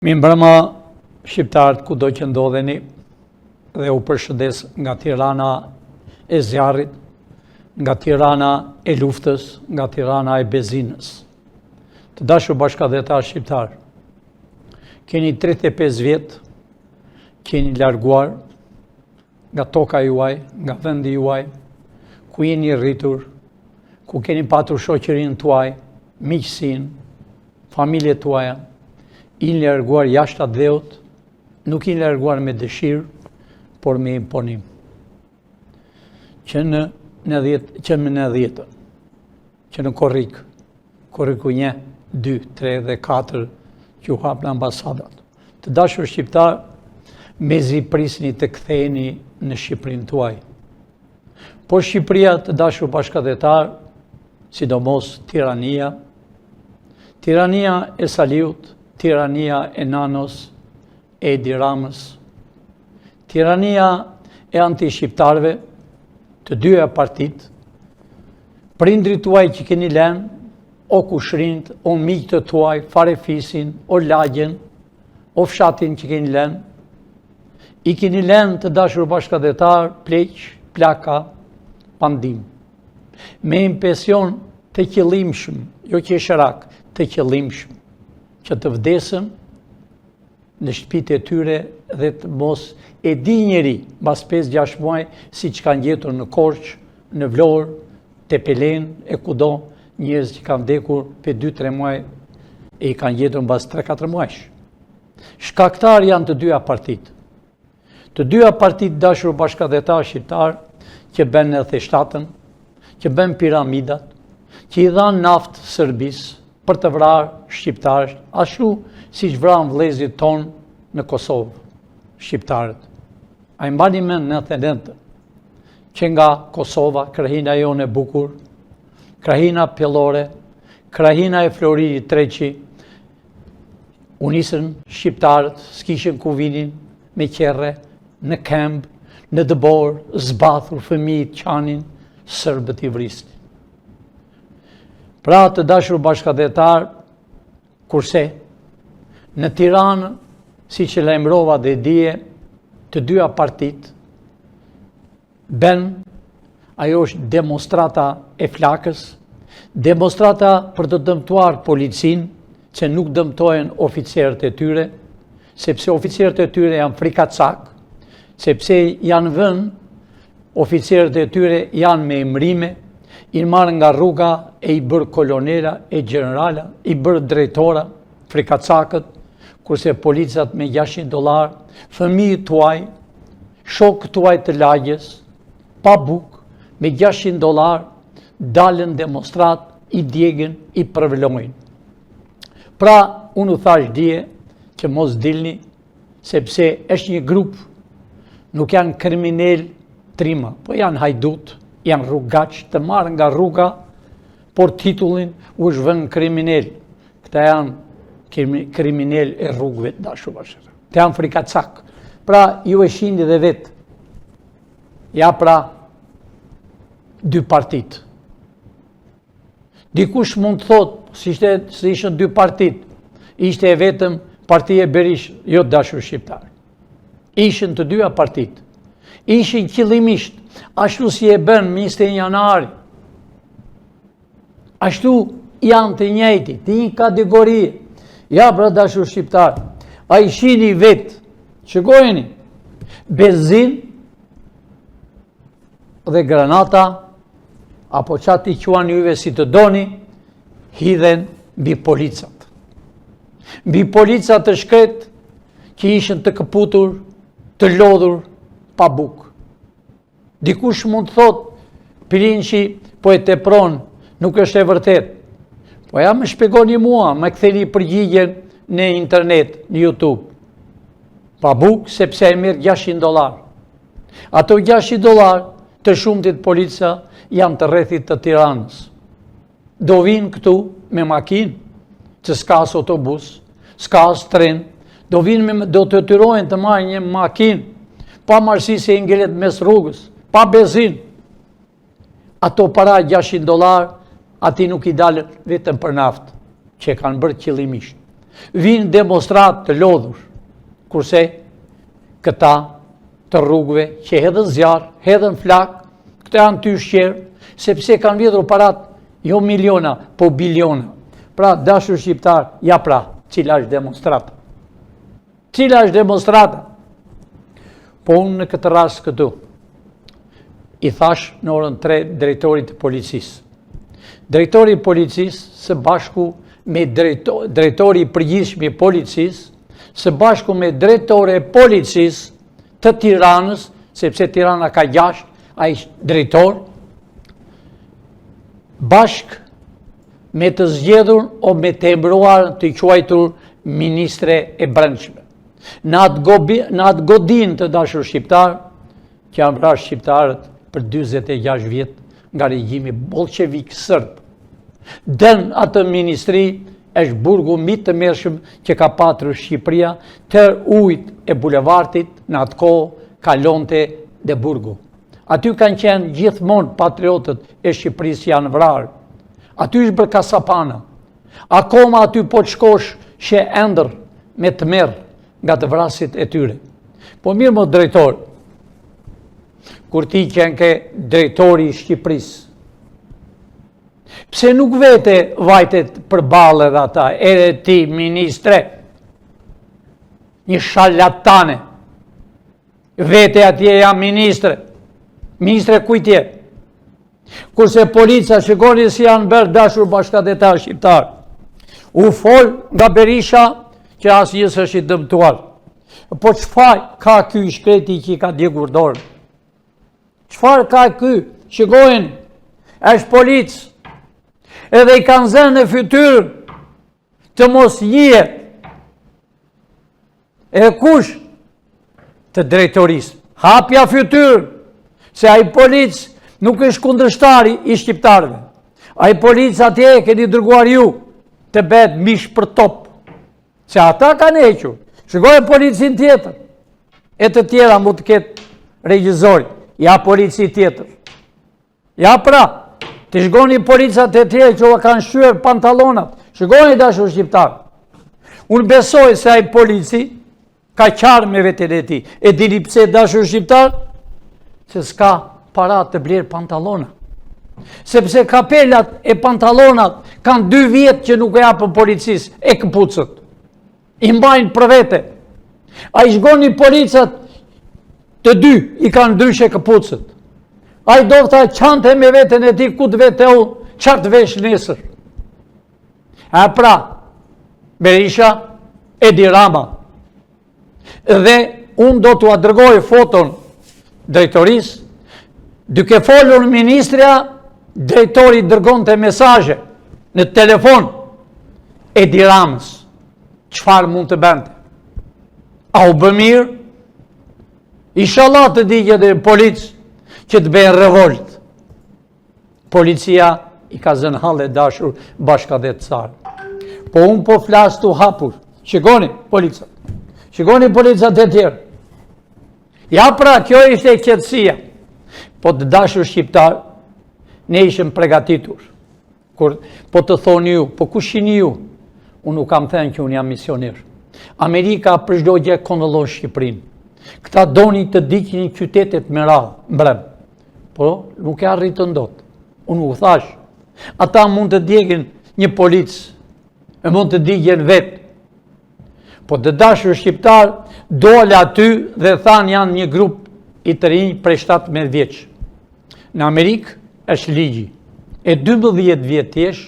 Mirëmbrëma shqiptarët kudo që ndodheni dhe u përshëndes nga Tirana e zjarrit, nga Tirana e luftës, nga Tirana e benzinës. Të dashur bashkatdhetarë shqiptarë, keni 35 vjet që jeni larguar nga toka juaj, nga vendi juaj, ku jeni rritur, ku keni patur shoqërinë tuaj, miqësinë, Familjet tuaja jeni larguar jashtë atdheut, nuk jeni larguar me dëshirë, por me imponim. Që në në që në nëntëdhjetën, që në korrik, korriku 1, 2, 3 dhe 4, që u hapën ambasadat. Të dashur shqiptarë, mezi prisni të ktheheni në Shqipërinë tuaj. Por Shqipëria të dashur bashkatdhetarë, sidomos tirania, tirania e Saliut, tirania e Nanos, e Edi Ramës, tirania e antishqiptarëve, të dyja partitë, prindrit tuaj që keni lënë, o kushrinjtë, o miqtë tuaj, farefisin, o lagjen, o fshatin që keni lënë, i keni lënë të dashur bashkatdhetarë, pleq, plaka, pa ndihmë. Me impension të qëllimshëm, jo qesharak, të qëllimshëm, që të vdesin në shtëpitë e tyre dhe të mos e di njeri mbas 5-6 muaj siç kanë gjetur në Korçë, në Vlorë, Tepelenë e kudo njerëz që kanë vdekur për 2-3 muaj e i kanë gjetur mbas 3-4 muajsh. Shkaktar janë të dyja partitë. Të dyja partitë dashur bashkatdhetarë shqiptarë që bënë 97-ën, që bënë piramidat, që i dhanë naftë Serbisë për të vrarë shqiptarët, ashtu siç vranë vëllezërit tonë në Kosovë, shqiptarët. A i mbani mend 99 që nga Kosova, krahina jonë e bukur, krahina pjellore, krahina e Floririt Treçi, U nisën shqiptarët, s'kishin ku vinin me qerre, në këmbë, në dëborë, zbathur fëmijët qanin, serbët i vrisnin. Pra të dashur bashkatdhetarë, kurse në Tiranë, siç e lajmërova dhe dje, të dyja partitë, Ben, ajo është demonstrata e flakës, demonstrata për të dëmtuar policinë, që nuk dëmtohen oficerët e tyre, sepse oficerët e tyre janë frikacakë, sepse janë vënë, oficerët e tyre janë me emërime, i marrë nga rruga e i bërë kolonela e gjenerala, i bërë drejtora, frikacakët, kurse policat me 600 dollarë, fëmijët tuaj, shokët tuaj të lagjes, pa bukë, me 600 dollarë, dalin demonstratë, i djegin, i përvlojnë. Pra, unë u thashë dje që mos dilni, sepse është një grup, nuk janë kriminelë trima, po janë hajdutë, janë rrugaçë të marrë nga rruga, por titullin u është vënë kriminel. Këta janë kriminelë e rrugëve të dashur bashkë. Këta janë frikacakë. Pra, ju e shihni dhe vetë. Ja pra, dy partitë. Dikush mund të thotë, si ishte, si ishin dy partitë, ishte e vetëm partia e Berishës, jo të dashur shqiptarë. Ishin të dyja partitë. Ishin qëllimisht, ashtu si e bënë më 21 janar. Ashtu janë të njëjti, të një kategori. Ja, pra të dashur shqiptarë, a i shihni vetë, shikojeni, benzinë dhe granata, apo ça t'i quani juve si të doni, hidhen mbi policat. Mbi policat të shkretë që ishin të këputur, të lodhur, pa bukë. Dikush mund të thotë, Pilinçi po e tepron, nuk është e vërtetë. Po ja më shpjegoni mua, më ktheni përgjigjen në internet, në YouTube. Pa bukë, sepse e merr 600 dollarë. Ato 600 dollarë të shumtit polica janë të rrethit të Tiranës. Do vijnë këtu me makinë, që s'ka as autobus, s'ka as tren, do vijnë me, do të detyrohen të marrin një makinë, pa marrësi se i ngelet mes rrugës, pa benzinë. Ato para 600 dollarë, atij nuk i dalin vetëm për naftë, që e kanë bërë qëllimisht. Vijnë demonstratë të lodhur, kurse këta të rrugëve që hedhën zjarr, hedhën flakë, këta janë të ushqyer, sepse kanë vjedhur parat jo miliona, po biliona. Pra, dashur shqiptarë, ja pra, cila është demonstrata. Cila është demonstrata? Po unë në këtë rast këtu, i thashë në orën 3 drejtorit të policisë. Drejtori i policisë së bashku me drejto, drejtori i përgjithshëm i policisë, së bashku me drejtorin e policisë të Tiranës, sepse Tirana ka 6, ai drejtor, bashkë me të zgjedhur o me të emëruar të quajtur ministre e brendshme. Në atë, gobi, në atë godinë të dashur shqiptarë, që janë vrarë shqiptarët për 46 vjet nga regjimi bolshevik sërb. Dhe në atë ministri është burgu më i tmerrshëm që ka patur Shqipëria, tërë ujët e bulevardit në atë kohë kalonte dhe burgu. Aty kanë qenë gjithmonë patriotët e Shqipërisë që janë vrarë. Aty është bërë kasapana. Akoma aty po të shkosh sheh endërr me tmerr nga të vrasit e tyre. Po mirë mo drejtor, kur ti qenke drejtori i Shqipërisë, pse nuk vete vajtet përballë edhe ata, edhe ti ministre, një sharlatane, vete atje jam ministre, ministre kujt je? Kurse polica, shikoni si janë bërë dashur bashkatdhetarë shqiptarë. U fol nga Berisha që asnjë s'është i dëmtuar. Po çfarë ka ky i shkreti që i ka djegur dorën? Çfarë ka ky? Shikojeni, është polic. Edhe i kanë zënë në fytyrë të mos njihet. E kush? Të drejtorisë. Hapja fytyrë, se ai polic nuk është kundërshtari i shqiptarëve. Ai polic atje e keni dërguar ju të bëhet mish për top. Se ata kanë hequr. Shikoje policin tjetër. E të tjera mund të ketë regjizori. Ja polici tjetër. Ja pra, të shikoni policat e tjerë që ua kanë shqyer pantallonat. Shikoni dashur shqiptarë. Unë besoj se ai polici ka qarë me veten e tij. E dini pse dashur shqiptarë? Se s'ka para të blerë pantallona. Sepse kapelat e pantallonat kanë dy vjet që nuk e japën policisë e këpucët. I mbajnë për vete. A i shikoni policat të dy i kanë ndryshe këpucët. Ai ndofta qante me veten e tij ku të vete u, çfarë të vesh nesër. A pra, Berisha, Edi Rama. Dhe unë do t'ua dërgoj foton drejtorisë, duke folur ministrja, drejtori dërgonte mesazhe në telefon Edi Ramës. Çfarë mund të bënte? A u bë mirë? Inshallah të digjet dhe policë që të bëjnë revoltë. Policia i ka zënë hallet dashur bashkatdhetarë. Po unë po flas të hapur. Shikoni policat. Shikoni policat e tjerë. Ja pra, kjo ishte qetësia. Po të dashur shqiptarë, ne ishim pregatitur. Kur po të thoni ju, po kush jeni ju? Unë u kam thënë që unë jam misioner. Amerika për çdo gjë kontrollon Shqipërinë. Këta donin të digjnin qytetet me radhë, mbrëmë. Po nuk e arritën dot. Unë u thashë, ata mund të djegin një polic, e mund të digjen vetë. Po të dashur shqiptarë, dole aty dhe thanë janë një grup i të rinj prej 17 vjeç. Në Amerikë është ligji. E 12 vjet të jesh,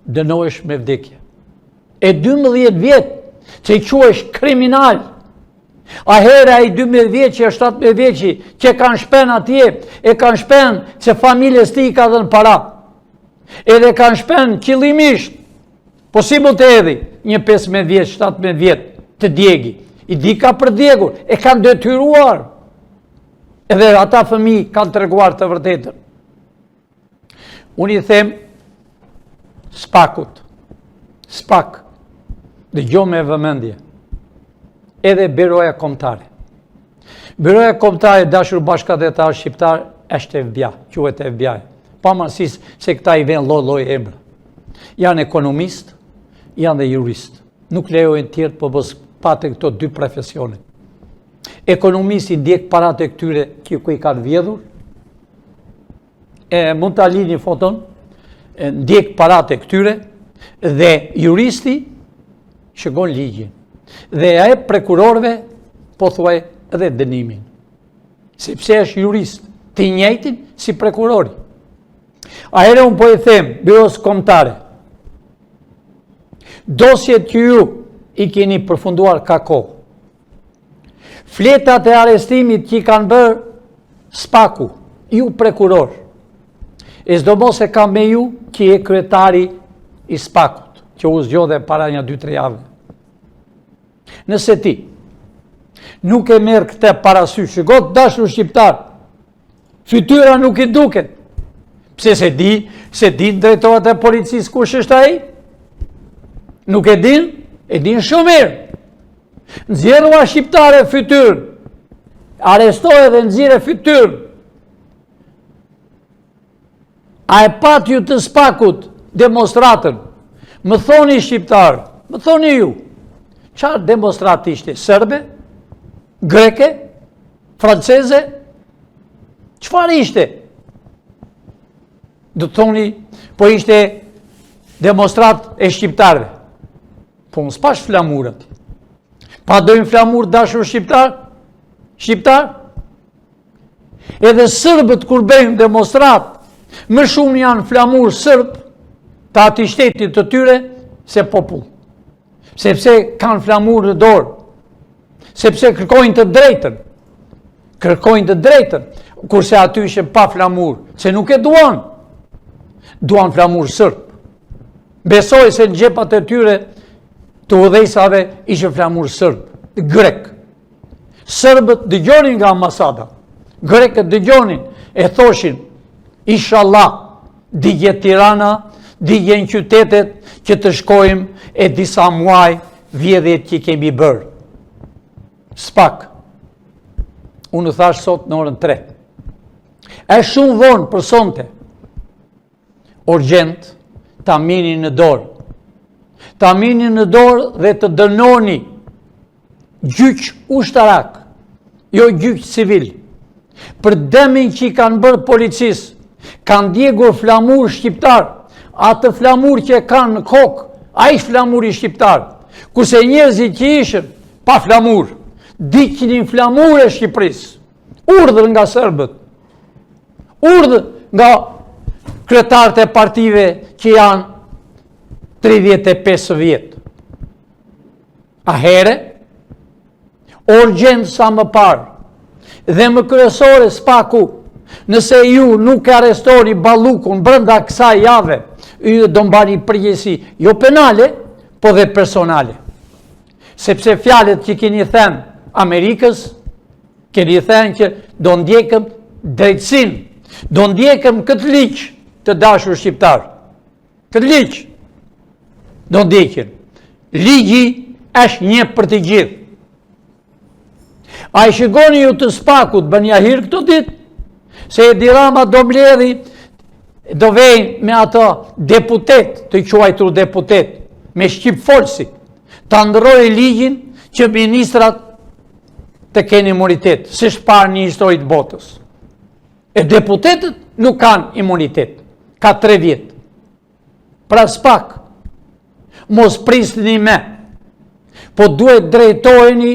dënohesh me vdekje. E 12 vjet që quhesh kriminal. Aherë ai 12 vjeçi, 17 vjeçi, që kanë shpen atje, e kanë shpen që familjes tij ka dhënë para. Edhe kanë shpen qëllimisht, Po si mund të hedhi një 15 vjet, 17 vjet të djegi? I di ka për djegur, e kanë detyruar. Edhe ata fëmijë kanë treguar të vërtetën. Unë i them SPAK-ut, SPAK, dëgjo me vëmendje, edhe Byroja Kombëtare. Byroja Kombëtare dashur bashkatdhetarë shqiptarë është FBI, quhet FBI. Pavarësisht se këta i venë lloj-lloj emra. Janë ekonomistë, janë dhe juristë. Nuk lejojnë tjerët, po mos pate këto dy profesione. Ekonomisti ndjek paratë e këtyre që ku i kanë vjedhur, e mund ta lini foton, ndjek paratë e këtyre dhe juristi shikon ligjin. Dhe ia jep prokurorëve pothuaj edhe dënimin. Sepse është jurist, të njëjtin si prokurori. Atëherë unë po i them, Byrosë Kombëtare, dosjet që ju i keni përfunduar ka kohë, Fletat e arrestimit që i kanë bërë SPAK-u, ju prokurorë, e sidomos e kam me ju që je kryetari i SPAK-ut, që u zgjodhe para nja 2-3 javë. Nëse ti nuk e merr këtë parasysh, shiko të dashur shqiptarë, Fytyra nuk i duket. Pse s'e di, s'e din drejtorët e policisë kush është ai? Nuk e din? E din shumë mirë. Nxjerrua shqiptare fytyrën. Arrestoje dhe nxirre fytyrën. A e patë ju të SPAK-ut demonstratën? Më thoni shqiptarë, më thoni ju. Çfarë demonstratë ishte? Serbe? Greke? Franceze? Çfarë ishte? Do të thoni, po ishte demonstratë e shqiptarëve. Po unë s'pashë flamur aty. Pa dojnë flamur dashur shqiptarë? Shqiptarë? Edhe sërbët kur bëjnë demonstratë, më shumë janë flamur sërb të atij shtetit të tyre se popull. Sepse kanë flamur në dorë. Sepse kërkojnë të drejtën. Kërkojnë të drejtën. Kurse aty ishin pa flamur, se nuk e duan. Duan flamur sërb. Besoj se në xhepat e tyre të udhëheqësave ishin flamur sërb, grek. Sërbët dëgjonin nga ambasada, grekët dëgjonin e thoshin, ishallah, digjet Tirana, digjen qytetet që të shkojmë e disa muaj vjedhjet që kemi bërë. SPAK, unë u thashë sot në orën 3. Është shumë vonë për sonte, urgjent, ta merrni në dorë. Ta merrni në dorë dhe të dënoni gjyq ushtarak, jo gjyq civil, për dëmin që i kanë bërë policisë, kanë djegur flamur shqiptar, atë flamur që e kanë në kokë, ai është flamuri shqiptar, kurse njerëzit që ishin pa flamur, digjnin flamur e Shqipërisë, urdhër nga serbët, urdhër nga kryetarët e partive që janë 35 vjet. Atëherë, urgjent sa më parë, dhe më kryesore SPAK-u, nëse ju nuk e arrestoni Ballukun brenda kësaj jave, ju do mbani përgjegjësi, jo penale, po dhe personale. Sepse fjalët që keni thënë Amerikës, keni thënë që do ndjekëm drejtësinë, do ndjekëm këtë ligj të dashur shqiptarë. Këtë ligj do ndjekin. Ligji është një për të gjithë. A i shikoni ju të SPAK-ut bën jahir këto ditë? Se Edi Rama do mbledhi, do vejnë me ato deputetë, të quajtur deputetë, me shqipfolësit, ta ndërrojë ligjin që ministrat të kenë imunitet, s'është parë në histori të botës. E deputetët nuk kanë imunitet, ka tre vjet. Pra SPAK, mos prisni me, po duhet drejtojeni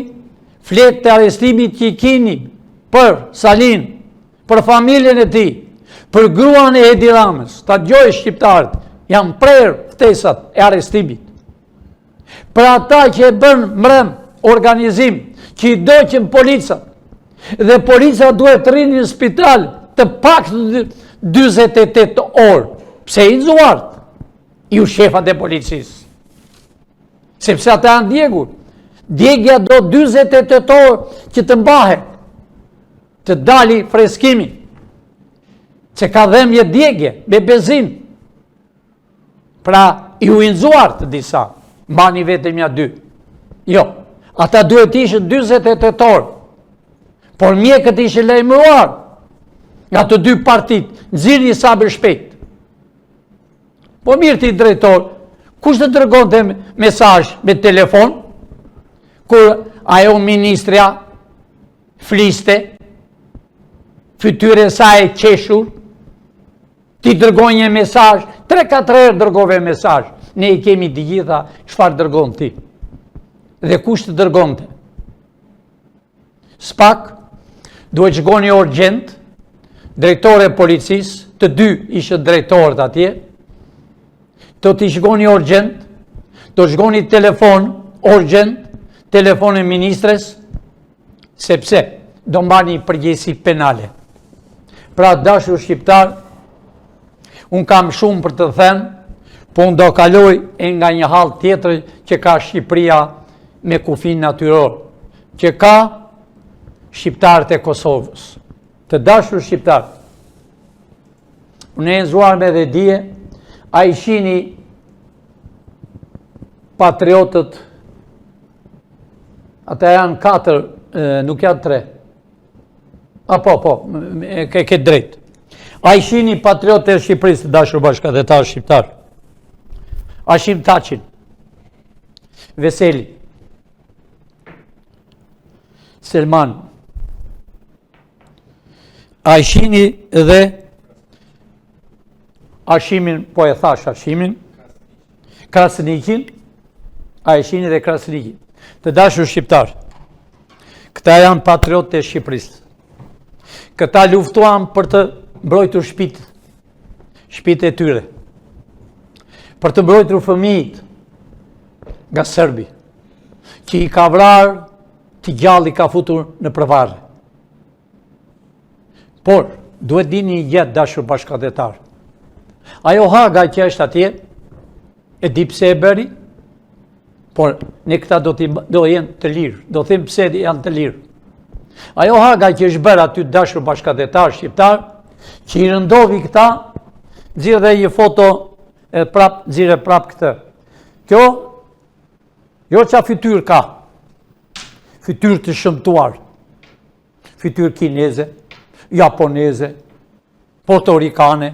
fletët e arrestimit që i kini për Salinë, për familjen e tij, për gruan e Edi Ramës, ta dëgjojnë shqiptarët, janë prerë ftesat e arrestimit. Për ata që e bënë mbrëmë organizim, që i dogjën policat, dhe policat duhet të rrinin në spital të paktën 48 orë. Pse i nxuart? Ju shefat e policisë. Sepse ata janë djegur. Djegia do 48 orë që të mbahet, të dali freskimi, që ka dhembje djegie, me benzinë. Pra, ju i nxuart disa, mbani vetëm nja dy. Jo, ata duhet të ishin 48 orë, por mjekët ishin lajmëruar nga të dy partitë, nxirrni sa më shpejt. Po mirë ti drejtor, Kush të dërgonte mesazh me telefon, kur ajo ministrja fliste, fytyrë e saj e qeshur, ti dërgon një mesazh, 3-4 herë dërgove mesazh, ne i kemi të gjitha çfarë dërgon ti. Dhe kush të dërgonte? SPAK, duhet shkoni urgjent, drejtori i policisë, të dy ishin drejtorët atje, do t'i shkoni urgjent, do shkoni telefon urgjent, telefon e ministres, sepse do mbani përgjegjësi penale. Pra dashur shqiptarë, unë kam shumë për të thënë, po unë do kaloj e nga një hall tjetër që ka Shqipëria me kufin natyror, që ka shqiptarët e Kosovës. Të dashur shqiptarë, unë e nxuar me dhe dije, a i shini patriotët, ata janë katër, nuk janë tre. A po, po, e ke, ke drejt. A i shini patriotët e Shqipërisë të dashur bashkatdhetarë shqiptarë? Hashim Thaçin, Veseli, Selman, a i shini dhe Hashimin, po e thash Hashimin, Krasniqin, a e shini dhe Krasniqin. Të dashur shqiptarë, këta janë patriotët e Shqipërisë. Këta luftuan për të mbrojtur shpitë, shpitë e tyre, për të mbrojtur fëmijët nga serbi, që i ka vrarë të gjallë i ka futur nëpër varre. Por, duhet dini një gjë dashur bashkatdhetarë. Ajo Haga që është atje, e di pse e bëri, por ne këta do, t'i, do jenë të lirë, do them pse janë të lirë. Ajo Haga që është bërë aty dashur bashkatdhetarë shqiptarë, që i rëndovi këta, nxirr dhe një foto e prap, nxirre prap këtë. Kjo, jo ça fytyrë ka, fytyrë të shëmtuar, fytyrë kineze, japoneze, portorikane,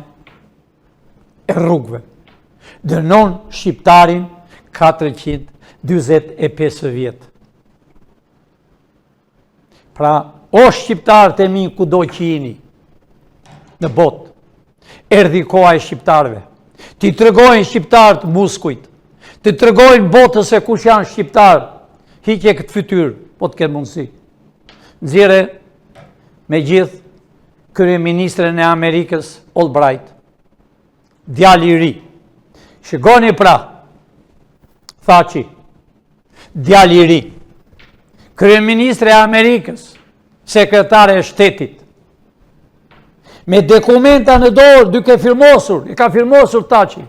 e rrugëve. Dënon shqiptarin 445 vjet. Pra, o shqiptarët e mi kudo që jini në botë, erdhi koha e shqiptarëve. T'i tregojnë shqiptarët muskujt, t'i tregojnë botës se kush janë shqiptarët, hiqe këtë fytyrë, po të ke mundësi. Nxirre me gjithë kryeministren e Amerikës, Albright, djali i ri. Shikoni pra, Thaçi, djali i ri, kryeministre e Amerikës, sekretare e shtetit, me dokumenta në dorë, duke firmosur, i ka firmosur Thaçi.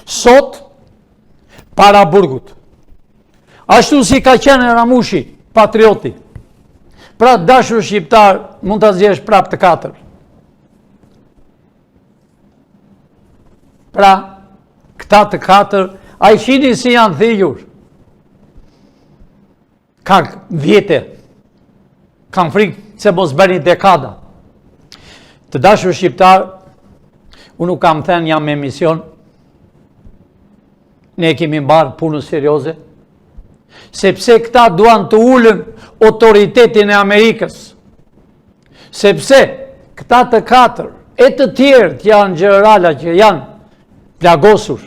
Sot, para burgut. Ashtu si ka qenë Ramushi, patrioti. Pra dashur shqiptarë, mund ta nxjerrësh prapë të katër. Pra, këta të katër, a i shini si janë thinjur. Ka vjete, kam frikë se mos bëni dekada. Të dashur shqiptarë, unë nuk kam thënë jam me mision, ne kemi mbarë punën serioze, sepse këta duan të ulin autoritetin e Amerikës, sepse këta të katër, e të tjerë që janë gjenerala që janë plagosur,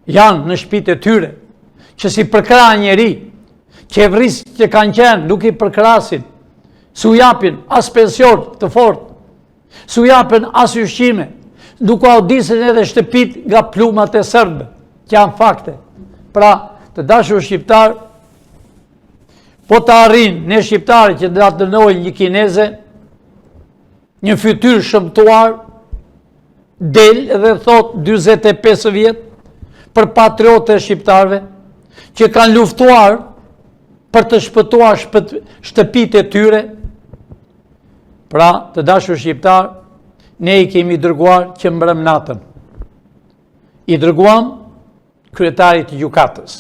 janë në shpitë e tyre, që s'i përkrah njeri, qeverisë që kanë qenë, nuk i përkrahin, s'u japin as pension të fortë, s'u japin as ushqime, nuk u godisin edhe shtëpitë nga plumbat e serbëve, që janë fakte. Pra, të dashur shqiptarë, po të arrijnë ne shqiptarë që të dënojnë një kineze, Një fytyrë shëmtuar del dhe thotë 45 vjet për patriotët e shqiptarëve që kanë luftuar për të shpëtuar shtëpitë e tyre. Pra, të dashur shqiptarë, ne i kemi dërguar që mbrëmë natën. I dërguam kryetarit të gjykatës.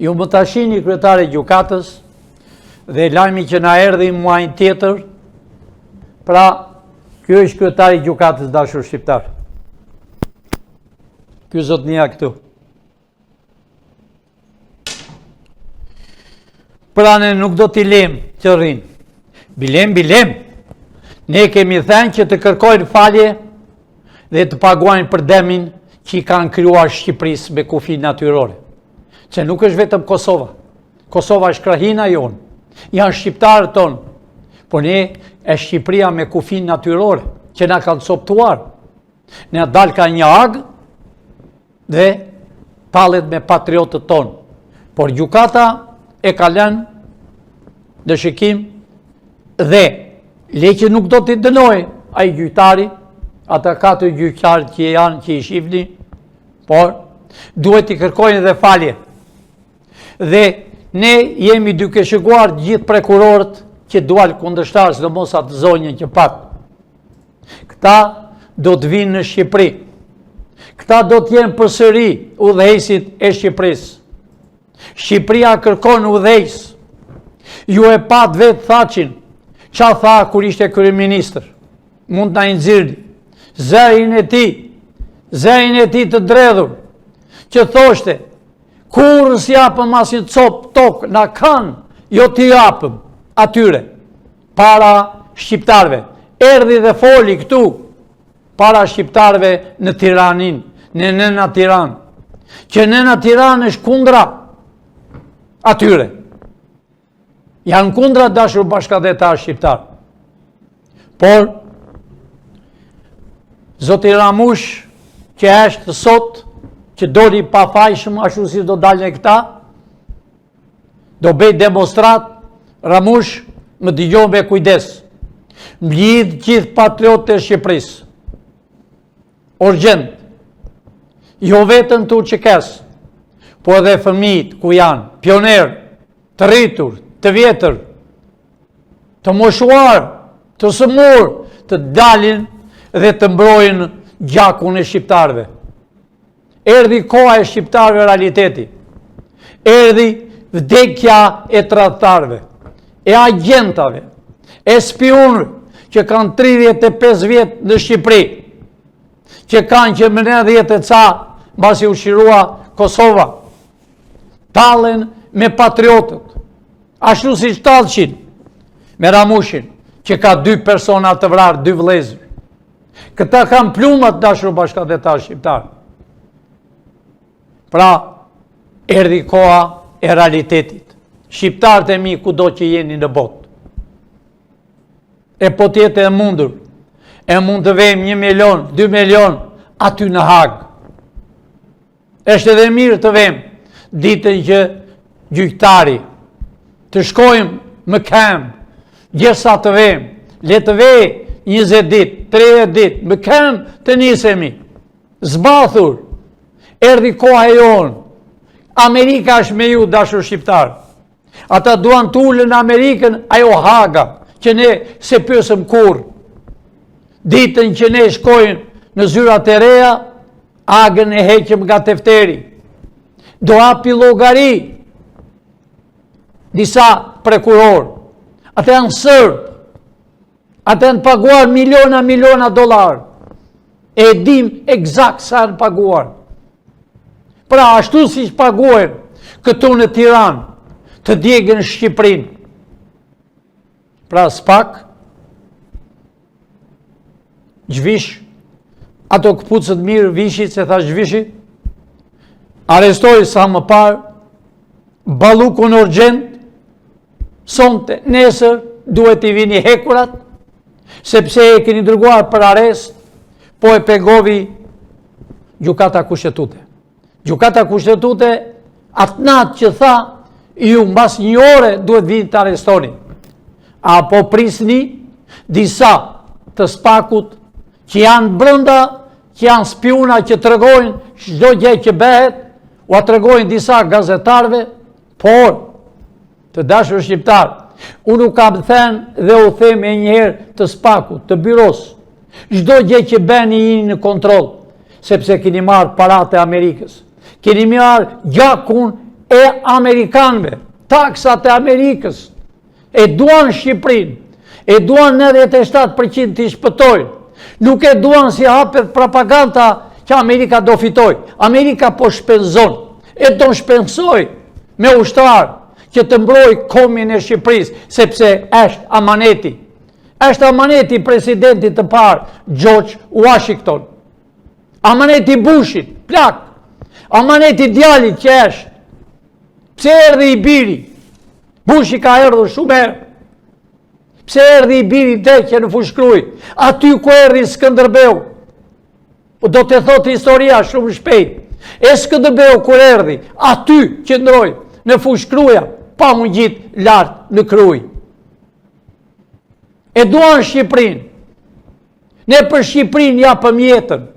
Ju mund ta shihni kryetarin e gjykatës dhe lajmi që na erdhi muajin tjetër, pra, ky është kryetari i gjykatës dashur shqiptarë. Ky zotnia këtu. Pra ne nuk do t'i lem që rrinë. Bilem, bilem. Ne kemi thënë që të kërkojnë falje dhe të paguajnë për dëmin që i kanë krijuar Shqipërisë me kufi natyrore. Se nuk është vetëm Kosova. Kosova është krahina jonë. Janë shqiptarët tonë. Por ne e Shqipëria me kufi natyrore që na kanë coptuar. Na dalka një Hagë dhe tallet me patriotët tonë. Por gjykata e ka lënë në shikim dhe le që nuk do t'i dënojë ai gjyqtari, ata katër gjyqtarët që janë që i shifni, por duhet t'i kërkojnë dhe falje. Dhe ne jemi duke shikuar gjithë prokurorët që dual kundërshtarë, sidomos atë zonjën që patë. Këta do të vinë në Shqipëri. Këta do të jenë përsëri udhëheqësit e Shqipërisë. Shqipëria kërkon udhëheqës. Ju e patë vetë Thaçin, ça tha kur ishte kryeministër. Mund të na i nxirrni. Zërin e tij, zërin e tij të dredhur, që thoshte, kurrë s'japëm asnjë copë tokë, na kanë, jo t'i japëm atyre. Para shqiptarëve. Erdhi dhe foli këtu para shqiptarëve në Tiranin, në Nëna Tiranë. Që Nëna Tiranë është kundra atyre. Janë kundra dashur bashkatdhetarë shqiptarë. Por, zoti Ramush, që është sot, që doli i pafajshëm, ashtu si do dalin këta, Do bëj demonstratë, Ramush, më dëgjo me kujdes. Mblidh gjithë patriotët e Shqipërisë. Urgjent. Jo vetëm të UÇK-së, po edhe fëmijët ku janë, pionerë, të rritur, të vjetër, të moshuar, të sëmurë, të dalin dhe të mbrojnë gjakun e shqiptarëve. Erdhi koha e shqiptarëve realiteti. Erdhi vdekja e tradhtarëve, e agjentave, e spiunëve që kanë 35 vjet në Shqipëri, që kanë që më 90 e ca, mbasi u çlirua Kosova, tallen me patriotët, ashtu siç tallshin me Ramushin, që ka dy persona të vrarë, dy vëllezër. Këta kanë plumbat dashur bashkatdhetarë shqiptarë. Pra, erdhi koha e realitetit. Shqiptarët e mi kudo që jeni në botë. E po të jetë e mundur, e mund të vejmë një milion, dy milion, aty në Hagë. Është edhe mirë të vejmë ditën që gjyqtari të shkojmë më këmbë, gjersa të vejmë, le të vejë 20 ditë, 30 ditë, më këmbë të nisemi, zbathur, erdhi koha e jonë, Amerika është me ju, dashur shqiptarë, ata duan të ulin Amerikën, ajo Haga, që ne s'e pyesëm kurrë, ditën që ne shkojmë në zyrat e reja, Hagën e heqëm nga tefteri. Do hapi llogari disa prokurorë. Ata janë sërbë. Ata janë paguar miliona, miliona dollarë. E dim ekzakt sa janë paguar. Pra, ashtu siç paguajnë këtu në Tiranë, të djegin Shqipërinë. Pra, SPAK, Zhvish, ato këpucët mirë vishi, se thashë zhvishi, arrestoji sa më parë, Ballukun urgjent, sonte, nesër, duhet t'i vini hekurat, sepse e keni dërguar për arrest, po e pengovi gjykata kushtetute. Gjykata kushtetute, atë natë që tha, ju mbas një ore duhet vini të arrestoni. Apo prisni disa të SPAK-ut që janë brenda, që janë spiuna që tregojnë çdo gjë që bëhet, ua tregojnë disa gazetarëve, por Të dashur shqiptarë, unë u kam thënë dhe u them e njëherë të SPAK-ut, të byrosë, çdo gjë që bëni jeni në kontroll, sepse keni marrë paratë e Amerikës, keni marrë gjakun e amerikanëve, taksat e Amerikës, e duan Shqipërinë, e duan 97% t'i shpëtojnë, nuk e duan si hapet propaganda që Amerika do fitojë. Amerika po shpenzon, e do shpenzojë me ushtarë që të mbrojë kombin e Shqipërisë, sepse është amaneti. Është amaneti i presidentit të parë, George Washington. Amaneti i Bushit, plak. Amaneti i djalit që është. Pse erdhi i biri? Bushi ka erdhur shumë herë. Pse erdhi i biri dreqe në Fushë-Krujë? Aty ku erdhi Skënderbeu. Po do të thotë historia shumë shpejt. E Skënderbeu kur erdhi, aty qëndroi në Fushë-Krujë, pa u ngjit lart në Krujë. E duan Shqipërinë. Ne për Shqipërinë japëm jetën.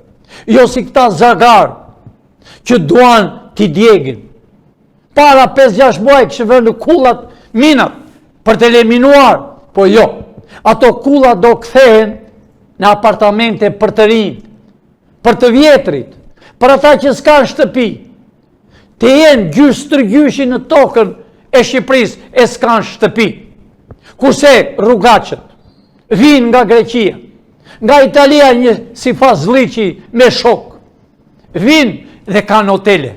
Jo si këta zagarë që duan t'i djegin. Para 5-6 muaj kishin vënë në kullat minat për të eliminuar, po jo. Ato kulla do kthehen në apartamente për të rinjtë, për të vjetrit, për ata që s'kanë shtëpi. Të jenë gjysh stërgjyshi në tokën e Shqipërisë e s'kanë shtëpi. Kurse rrugaçët vijnë nga Greqia, nga Italia një si Fazlliçi me shokë, vijnë dhe kanë hotele.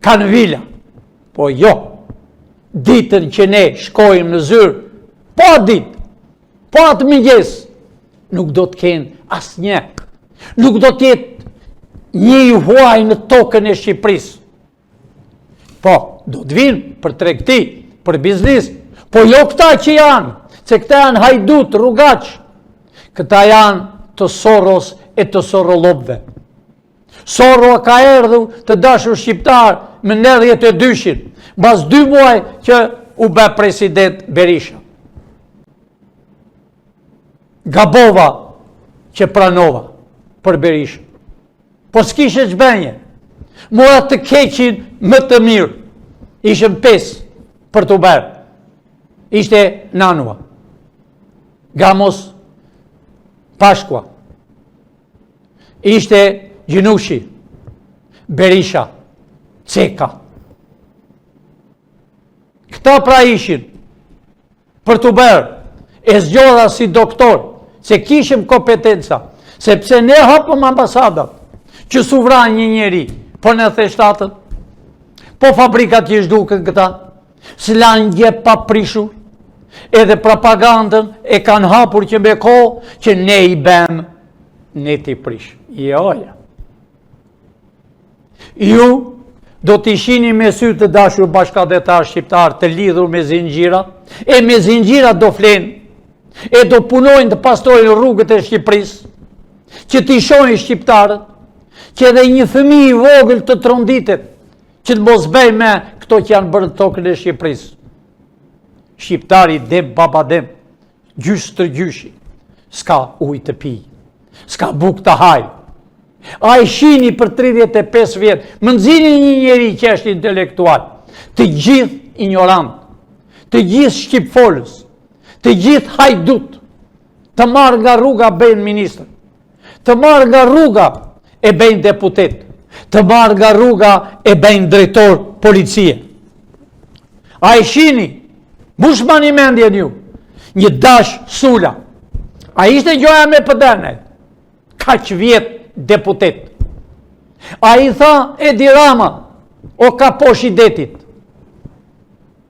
Kanë vila. Po jo. Ditën që ne shkojmë në zyrë, po atë ditë, po atë mëngjes, nuk do të kenë asnjë. Nuk do të jetë një i huaj në tokën e Shqipërisë. Po, do të vijnë për tregti, për biznis, po jo këta që janë, se këta janë hajdutë, rrugaçë. Këta janë të Soros e të Sorollopëve. Sorro ka erdhur të dashur shqiptarë më 92-shin, mbas dy muaj që u bë president Berisha. Gabova që pranova për Berishën. Po s'kishe ç'bëje. Mora të keqin më të mirë. Ishim pesë për t'u bërë. Ishte Nanua. Gamos Pashkua. Ishte Gjinushi, Berisha, Ceka. Këta pra ishin për t'u bërë e zgjodha si doktor, se kishim kompetenca, sepse ne hapëm ambasadat, që s'u vra një njeri, po në 97-ën, po fabrikat që zhdukën këta, S'lanë gjë pa prishur, edhe propagandën e kanë hapur që me kohë që ne i bëmë, ne t'i prish. Jo, jo. Ju do t'i shihni me sy të dashur bashkatdhetarë shqiptarë të lidhur me zinxhira, e me zinxhira do flenë, e do punojnë të pastrojnë rrugët e Shqipërisë, që t'i shohin shqiptarët, që edhe një fëmijë i vogël të tronditet, Që të mos bëjë me këto që janë bërë në tokën e Shqipërisë. Shqiptari dem, baba dem, gjysh stërgjyshi, s'ka ujë të pijë, s'ka bukë të hajë. A e shihni për 35 vjet, më nxirrni një njeri që është intelektual, të gjithë injorantë, të gjithë shqipfolës, të gjithë hajdutë, të marrë nga rruga bëjnë ministër. Të marrë nga rruga e bëjnë deputet, të marrë nga rruga e bëjnë drejtor policie. A e shihni, mbushmani mendjen ju, një Dash Sula, a ishte gjoja me PD-në, kaq vjet deputet. A i tha Edi Rama, o kaposh i detit,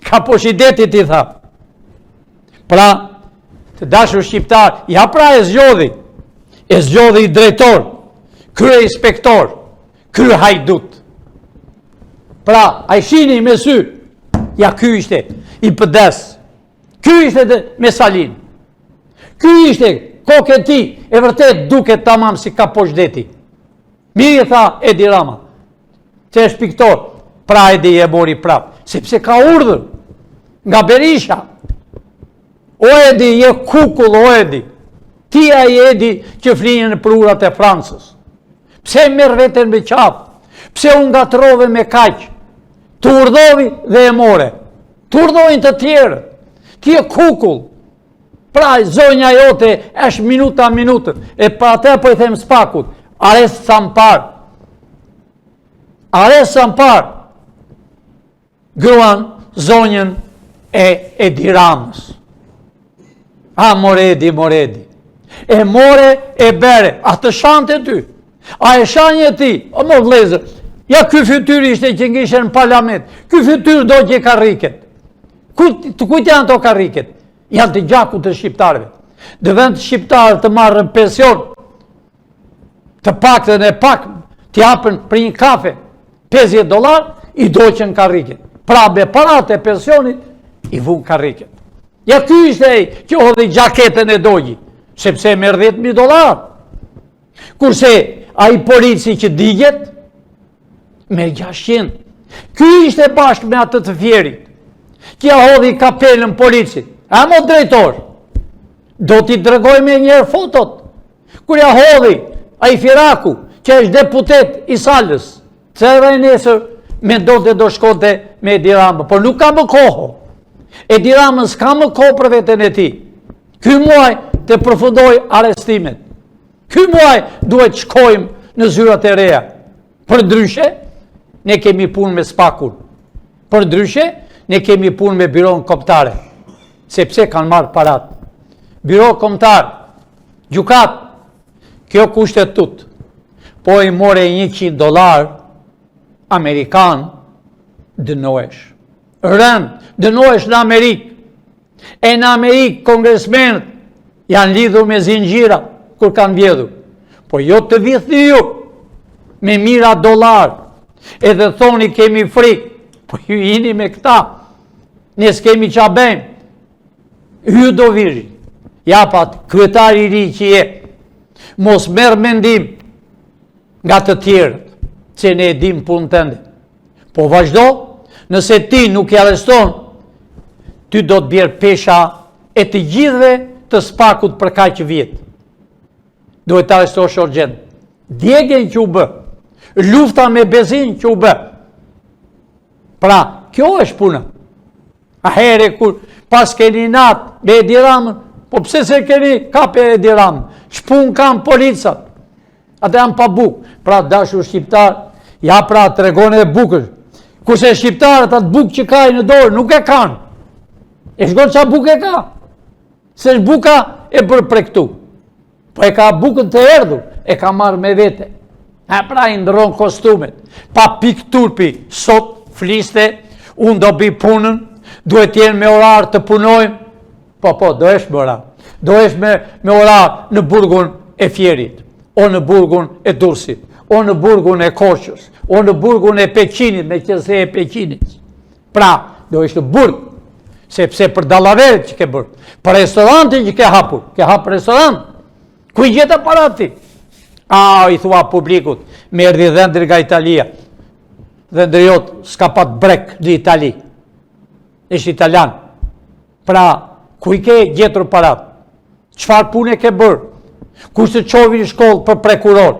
Kaposh i detit i tha. Pra, të dashur shqiptarë, ja pra e zgjodhi, e zgjodhi drejtor, kryeinspektor, kryehajdut. Pra, a e shihni me sy, ja ky ishte i PD-së, ky ishte dhe me Salinë, ky ishte kokë e tij, e vërtet duket tamam si kaposh deti. Mirë i tha Edi Rama, që është piktor, pra Edi e mori prap, sepse ka urdhër nga Berisha. O Edi, je kukull, o Edi. Ti ai Edi që flije nëpër urat e Francës. Pse merr veten me qafë? Pse u ngatërrove me kaq? Të urdhoi dhe e more. Të urdhojnë të tjerët. Ti je kukull. Pra, zonja jote është minuta minutën. E për atë po i them SPAK-ut, arrest sa më parë. Arrest sa më parë. Gruan, zonjën e Edi Ramës. A, more Edi, more Edi. E more e bere, a të shante ty. A e shanje ti, o mo vllezër, ja ky fytyrë ishte që ngishe në parlament, ky fytyrë dogji karriket. Ku, të kujt janë ato karriket? Janë të gjakut të shqiptarëve. Në vend shqiptarët të marrin pension, të paktën e pak, të japën për një kafe, 50 dolar, i dogjën karriket. Pra me paratë e pensionit, i vunë karriket. Ja ky ishte ai që hodhi xhaketën e dogji, sepse merr 10.000 dolar. Kurse ai polici që digjet, merr 600. Ky ishte bashkë me atë të Fierit, që ia hodhi kapelën policit. A mo drejtor, do t'i tregoj menjëherë fotot, kur ia hodhi ai Firaku, që është deputet i Salës, se edhe nesër mendonte do shkonte me Edi Ramën, por nuk ka më kohë. Edi Rama s'ka më kohë për veten e tij. Ky muaj të përfundojë arrestimet. Ky muaj duhet të shkojmë në zyrat e reja. Përndryshe, ne kemi punë me SPAK-un. Përndryshe, ne kemi punë me Byronë Kombëtare, sepse kanë marrë paratë. Byro Kombëtare, gjykatë, kjo kushtetutë, po i more 100 dolar amerikan, dënohesh. Rëndë, dënohesh në Amerikë. E në Amerikë, kongresmenët janë lidhur me zinxhira kur kanë vjedhur. Po jo të vidhni ju me mijëra dolar, edhe thoni kemi frikë, po ju jini me këta, ne s'kemi ça bëjmë, ju do vidhni. Ja pra kryetar i ri që je, mos merr mendim nga të tjerët, se ne e dim punën tënde. Po vazhdo, nëse ti nuk i arreston, ty do të bjerë pesha e të gjithëve të SPAK-ut për kaq vjet. Duhet të arrestosh urgjent. Djegien që u bë, lufta me benzinë që u bë. Pra, kjo është puna. Ahere kur paskeni inat me Edi Ramën, po pse s'e keni kape Edi Ramën? Ç'punë kanë policat? Ata janë pa bukë. Pra dashur shqiptar, ja pra tregon e bukës. Kurse shqiptarët atë bukë që ka në dorë nuk e kanë. E shikon ça buke ka. S'është buka e bërë prej këtu. Po e ka bukën të erdhur, e ka marrë me vete. E pra i ndërron kostumet. Pa pikë turpi, sot fliste, unë do bëj punën, duhet të jenë me orar të punojmë, Po, po, do jesh me orar. Do jesh me, me orar në burgun e Fierit, o në burgun e Durrësit, o në burgun e Korçës, o në burgun e Peqinit, meqenëse e Peqinit. Pra, do jesh në burg, sepse për dallaveret që ke bërë, për restorantin që ke hapur, ke hapur restorant, ku i gjete paratë ti? A, i thua publikut, më erdhi dhëndri nga Italia, dhëndri jot s'ka pat brekë në Itali, është italian, Pra, ku i ke gjetur paratë? Çfarë pune ke bërë? Kush të çovi në shkollë për prokuror?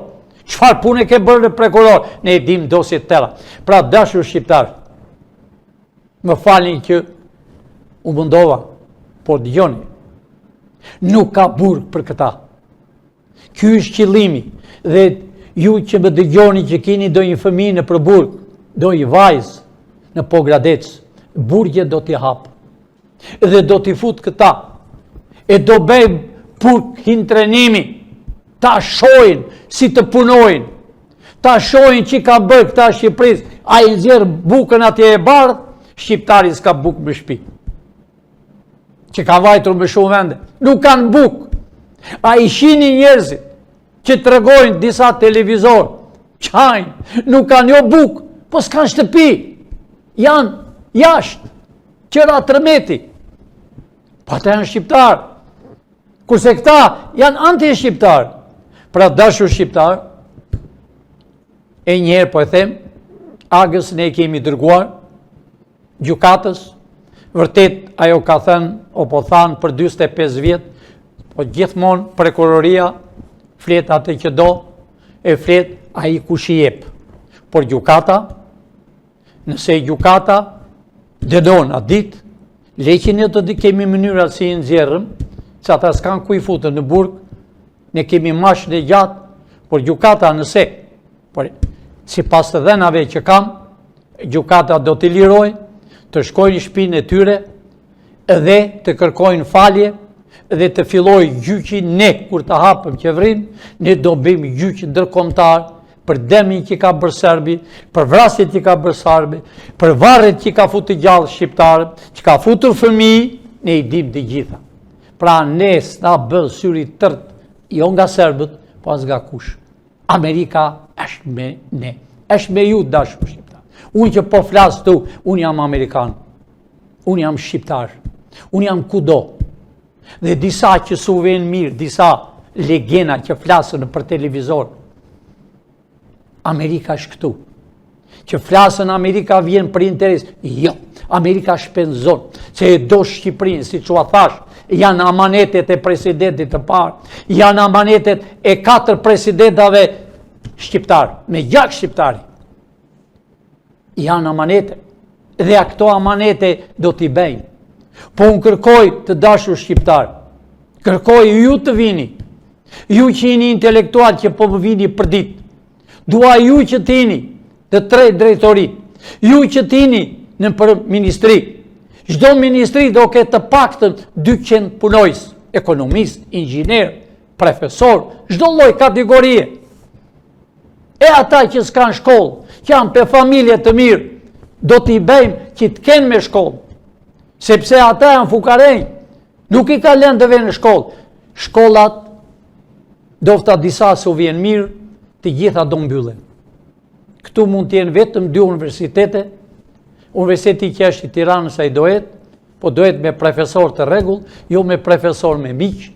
Çfarë pune ke bërë në prokuror? Ne i dim dosjet tëra. Pra, dashur shqiptarë, më falni që u mundova, por dëgjoni, nuk ka burg për këta. Ky është qëllimi dhe ju që më dëgjoni që keni ndonjë fëmijë nëpër burg, ndonjë vajzë në Pogradec, burgjet do t'i hap dhe do t'i fut këta e do bëjmë burg internimi ta shohin si të punojnë ta shohin ç'i kanë bërë këta Shqipërisë ai nxjerr bukën atje e bardhë shqiptari s'ka bukë në shtëpi që ka vajtur në shumë vende, nuk kanë bukë. A i shihni njerëzit që tregojnë disa televizor, qajnë, nuk kanë jo bukë, po s'kanë shtëpi, janë jashtë, që ra tërmeti, po ata janë shqiptarë, kurse këta janë anti-shqiptarë, pra dashur shqiptarë, e njëherë po e them, Agës ne kemi dërguar, gjykatës, vërtet ajo ka thënë, o po thanë për 45 vjet, po gjithmonë prokuroria flet atë që do, e flet ai kush i jep. Por gjykata, nëse gjykata dënon atë ditë, le që ne të kemi mënyra si i nxjerrim, se ata s'kanë ku i futën në burg, ne kemi mashën e gjatë, por gjykata nëse, por sipas të dhënave që kam, Gjykata do t'i lirojë, të shkojnë në shpinë e tyre dhe të kërkojnë falje dhe të fillojë gjyqi ne kur të hapëm qeverinë, ne do bëjmë gjyq ndërkombëtar për dëmin që ka bërë serbi, për vrasjet që ka bërë serbi, për varret që ka futur gjallë shqiptarët, që ka futur fëmijë, ne i dimë të gjitha. Pra ne s'na bën syri tërt, jo nga serbët, po as nga kush. Amerika është me ne, është me ju dashur shqiptar. Unë që po flas këtu, unë jam amerikan. Unë jam shqiptar. Unë jam kudo. Dhe disa që s'u vjen mirë, disa legena që flasën nëpër televizor. Amerika është këtu. Që flasën Amerika vjen për interes. Jo, Amerika shpenzon. Se e do Shqipërinë, siç ua thashë, janë amanetet e presidentit të parë, janë amanetet e katër presidentave shqiptarë, me gjak shqiptari. Janë amanete. Dhe këto amanete do t'i bëjnë. Po unë kërkoj të dashur shqiptarë, kërkoj ju të vini, ju që jeni intelektual që po më vini përditë, dua ju që të jeni të tre drejtoritë, ju që të jeni nëpër ministri, çdo ministri do ketë të paktën 200 punonjës, ekonomistë, inxhinierë, profesorë, çdo lloj kategorie, E ata që s'kanë shkollë, që janë për familje të mirë, do t'i bëjmë që të kenë me shkollë. Sepse ata janë fukarenj, nuk i ka lënë të venë në shkollë. Shkollat, ndofta disa s'u vjen mirë, të gjitha do mbyllen. Këtu mund të jenë vetëm dy universitete, universiteti që është i Tiranës ai do jetë, Po do jetë me profesorë të rregullt, jo me profesorë me miq.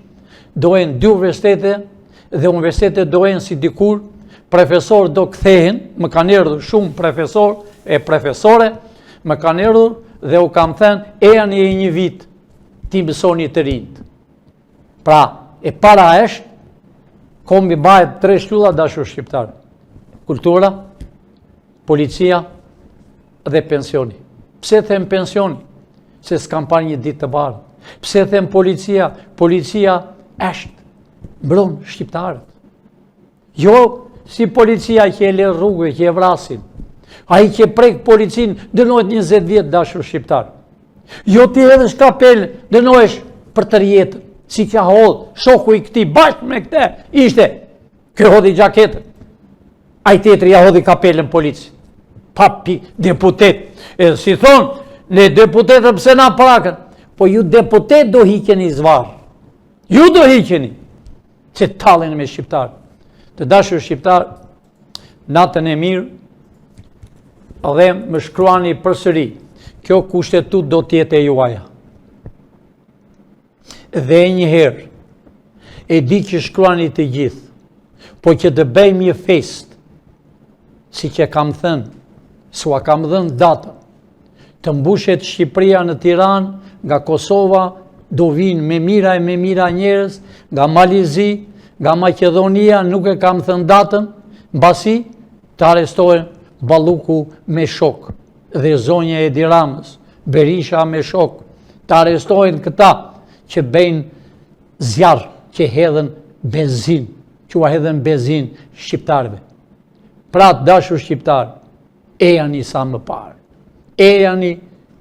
Do jenë dy universitete dhe universitetet do jenë si dikur, profesorë do kthehen, më kanë erdhur shumë profesorë e profesore, më kanë erdhur dhe u kam thënë, ejani e një vit t'i mësoni të rinjtë. Pra, e para është, kombi mbahet tre shtylla dashur shqiptarë. Kultura, policia dhe pensioni. Pse them pensioni? Se s'kam parë një ditë të bardhë. Pse them policia? Policia është mbron shqiptarët. Jo si policia që e lë rrugëve, që e vrasin. Ai që prek policinë, dënohet 20 vjet dashur shqiptarë. Jo t'i hedhësh kapelën, dënohesh për tërë jetën. Siç ia hodh, shoku i këtij bashkë me këte, ishte, ky hodhi xhaketën. Ai tjetri ia hodhi kapelën policit. Pa pi, deputet. E si thonë, ne deputetët pse na prekën? Po ju deputet do hiqeni zvarrë. Ju do hiqeni. Se talleni me shqiptarë. Të dashur shqiptarë, natën e mirë, dhe më shkruani përsëri, kjo kushtetutë do të jetë e juaja. Dhe një herë, e di që shkruani të gjithë, po që të bëjmë një festë, siç e kam thënë, s'ua kam dhënë datën, të mbushet Shqipëria në Tiranë, nga Kosova, do vijnë me mijëra e me mijëra njerëz, nga Mali i Zi, nga Maqedonia, nuk e kam thënë datën, mbasi të arrestohen Balluku me shokë dhe zonja e Edi Ramës, Berisha me shokë, të arrestohen këta që bëjnë zjarr, që hedhën benzinë, që ua hedhën benzinë shqiptarëve. Pra të dashur shqiptarë, ejani sa më parë. Ejani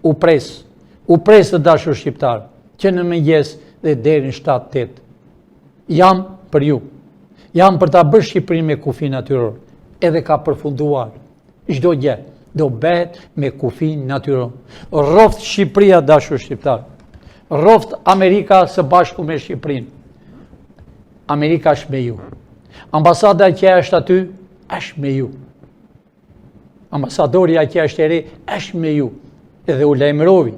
u pres, u pres të dashur shqiptarë, që në mëngjes dhe deri në 7-8. Jam për ju. Jam për ta bërë Shqipërinë me kufi natyror. Edhe ka përfunduar. Çdo gjë do bëhet me kufi natyror. Rroftë Shqipëria dashur shqiptarë. Rroftë Amerika së bashku me Shqipërinë. Amerika është me ju. Ambasada që është aty është me ju. Ambasadorja që është e re është me ju. Edhe u lajmëroi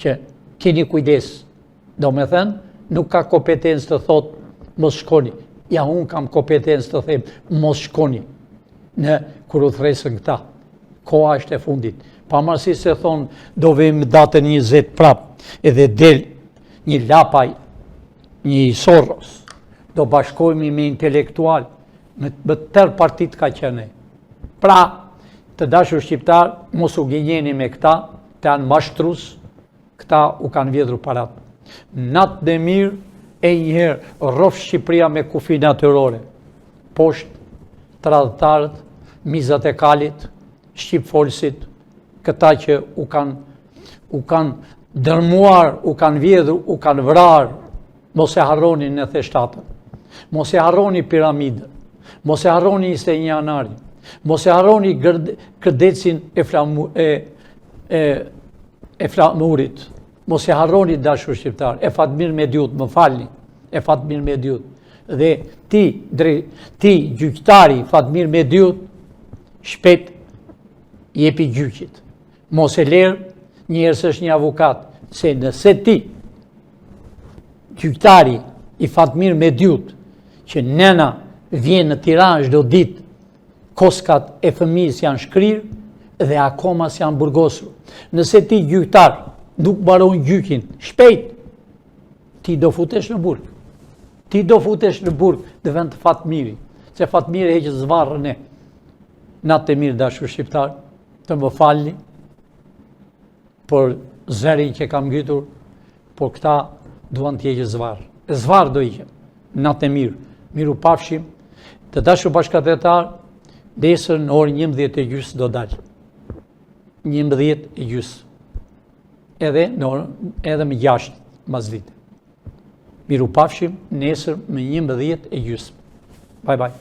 që keni kujdes. Domethënë, nuk ka kompetencë të thotë mos shkoni. Ja, unë kam kompetencë të them mos shkoni. Në kur u thërrasin këta. Koha është e fundit. Pavarësisht se thonë do vijmë datën 20 prap, edhe del një lapaj, një i Soros, do bashkohemi me intelektualë, me, me tërë partitë ka qenë. Pra, të dashur shqiptarë, mos u gënjeni me këta, këta janë mashtrus, këta u kanë vjedhur paratë. Natën e mirë, e njëherë, rroftë Shqipëria me kufi natyrore. Poshtë, tradhtarët, mizat e kalit, shqipfolësit, këta që u kanë u kanë dërmuar, u kanë vjedhur, u kanë vrarë. Mos e harroni 97-ën. Mos e harroni piramidën. Mos e harroni 21 janarin. Mos e harroni gërdecin e, flamu, e, e, e flamurit. Mos e harroni dashur shqiptarë, e Fatmir Mediut, më falni, e Fatmir Mediut. Dhe ti, dre, ti gjyqtari Fatmir Mediut, shpejt jepi gjyqit. Mos e lër njëherë se është një avokat, se nëse ti, gjyqtari i Fatmir Mediut, që nëna vjen në Tiranë çdo ditë, koskat e fëmijës janë shkrirë dhe akoma s'janë burgosur. Nëse ti gjyqtar nuk mbaron gjyqin, shpejt, ti do futesh në burg. Ti do futesh në burg në vend të Fatmirit, se Fatmiri heq zvarrë ne. Natë të mirë dashur shqiptarë, të më falni, për zërin që kam ngritur, por këta duan të heqin zvarrë. E zvarrë do hiqen. Natë e mirë. Mirupafshim. Të dashur bashkatdhetarë, nesër në orën 11 e gjysë do dal. 11 e gjysë. Edhe në orën, edhe më 6 masdite. Mirupafshim nesër më 11 e gjysë. Bye bye.